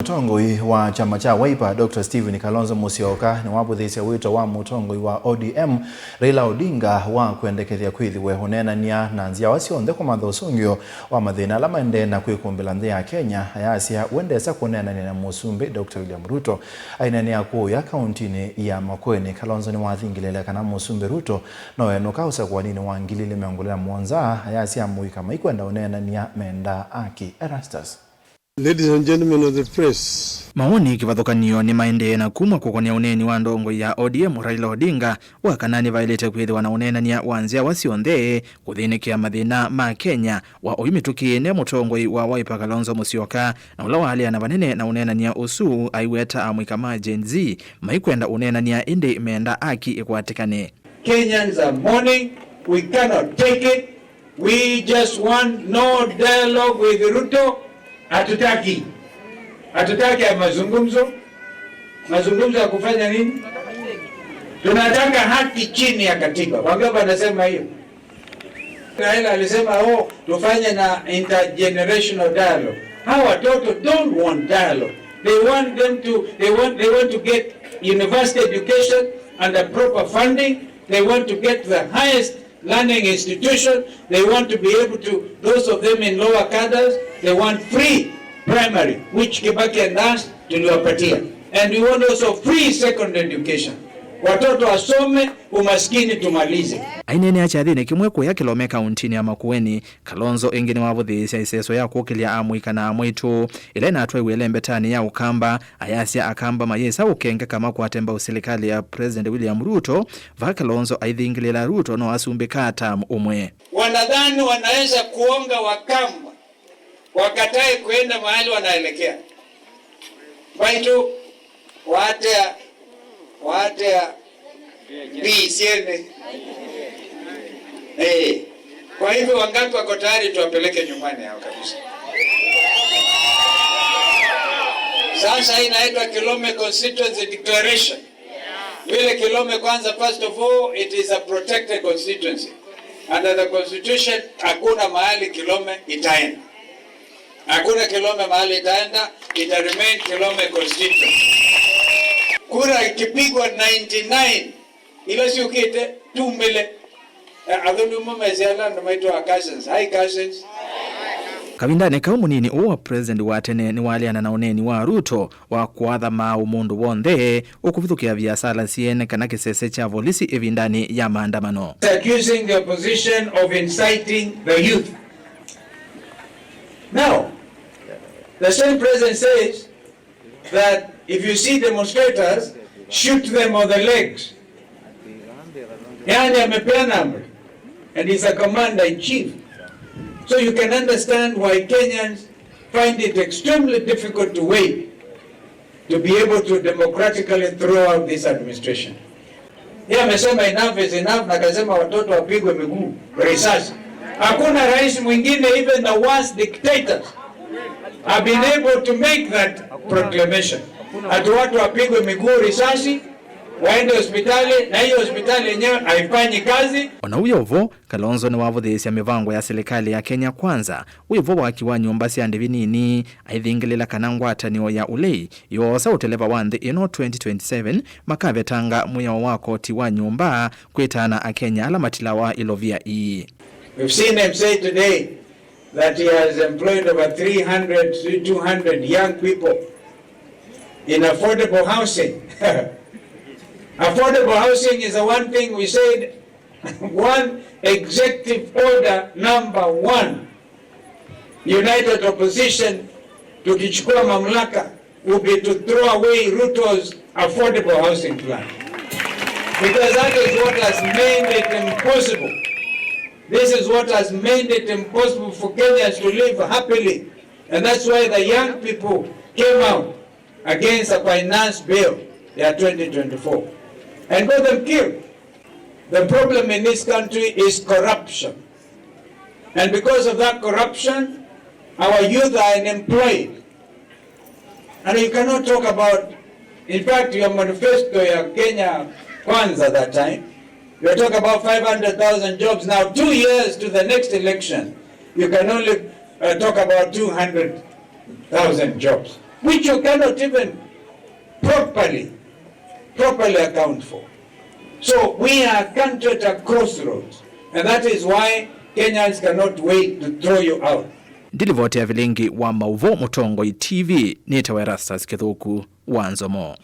Mutongoi wa chama cha Wiper Dr. Stephen Kalonzo Musyoka ni wabuthisya wito wa mutongoi wa ODM Raila Odinga wa kuendekethya kwithiwe unenania na nzyawa syonthe kumantha usungio wa mathina ala maendee na kwikumbila nthi ya Kenya, ayasya wendesa kunenania na musumbi Dr. William Ruto. Ainenea kuya kauntini ya Makueni, Kalonzo ni wathingilile kana musumbi Ruto no enuka usakuanini wa 2027, ayasya muika maikwenda unenania menda aki. Erastus. Ladies and gentlemen of the press. Maoni kivathukanio ni maendee na kuma kukonia uneni wa ndongo ya ODM Raila Odinga wa kanani vailite kwithiwa na unenania wa nzyawa syonthe kuthinikia mathina ma Kenya wa oyu mutongoi wa Wiper Kalonzo Musyoka na ula waliana vanene na unenania usu aiweta amwika ma Gen Z maikwenda unenania indi menda aki ikwatikane. Kenyans are mourning. We cannot take it. We just want no dialogue with Ruto. Hatutaki, hatutaki ya mazungumzo. Mazungumzo ya kufanya nini? Tunataka haki chini ya katiba. Wangapi wanasema hiyo? Raila alisema, "Oh, tufanye na intergenerational dialogue." Hawa watoto don't want dialogue. They want them to, they want to get university education and a proper funding. They want to get the highest learning institution. They want to be able to, those of them in lower cadres, they want free primary, which Kibaki and us tuliwapatia. And we want also free secondary education. Watoto wasome, umaskini tumalize. Ainene achathini kimwe kuya Kilome kauntini ya Makueni, Kalonzo ingi ni wavuthiisya iseso ya kukilya amwika na amwitu ila inatwaiwe lembetani ya Ukamba, ayasya Akamba mayisa ukenge kama kwatemba usilikali ya President William Ruto va Kalonzo aithingilila Ruto no asumbika tamu umwe. Wanadhani wanaweza kuonga Wakamba wakatae kuenda mahali wanaelekea. Baitu watea watea bisiene. Hey. Kwa hivyo wangapi wako tayari tuwapeleke nyumbani hao kabisa? Sasa hii inaitwa Kilome Constituency Declaration. Vile Kilome kwanza, first of all, it is a protected constituency. Under the constitution, hakuna mahali Kilome itaenda. Hakuna Kilome mahali itaenda, ita remain Kilome constituency. Kura ikipigwa 99 ila si ukite tumele athoni mumeziala ndo maitwa cousins. Hi, cousins. Kavindani kau munini uwa president wa tene ni waliana na uneni wa Ruto wa kuatha mau mundu wonthe ukuvithukia biasara siene kana kisese cha volisi ivindani ya maandamano. Accusing the opposition of inciting the youth. Now, the same president says that if you see demonstrators, shoot them on the legs. Yani amepeana amri. And he's a commander in chief. So you can understand why Kenyans find it extremely difficult to wait to be able to democratically throw out this administration. Yeye amesema enough is enough na akasema watoto wapigwe miguu risasi. Hakuna rais mwingine, even the worst dictators have been able to make that proclamation. Ati watu wapigwe miguu risasi waende hospitali na hiyo hospitali yenyewe haifanyi kazi. Ona uyovo Kalonzo ni wavuthiisya mivango ya serikali ya Kenya Kwanza wivo waki wa nyumba sya ndivi nini aithingilila kana ngwatanio ya ulei yoosa uteleva wa nthi ino 2027 makavetanga mwiao wa koti wa nyumba kwitana akenya ala matilawa ilovia ii. We've seen him say today that he has employed over 300 to 200 young people in affordable housing. Affordable housing is the one thing we said, one executive order number one. United Opposition tukichukua mamlaka will be to throw away Ruto's affordable housing plan. Because that is what has made it impossible. This is what has made it impossible for Kenyans to live happily. And that's why the young people came out against the finance bill, ya 2024, and got them killed. The problem in this country is corruption. And because of that corruption, our youth are unemployed. And you cannot talk about, in fact, your manifesto ya Kenya Kwanza that time, you talk about 500,000 jobs. Now, 2 years to the next election, you can only talk about 200,000 jobs. which you cannot even properly account for. So we are a country at a crossroads, and that is why Kenyans cannot wait to throw you out. Ndilivotea vilingi wa Mauvo Mutongoi TV nitawa Erastus Kithuku wa Nzomo.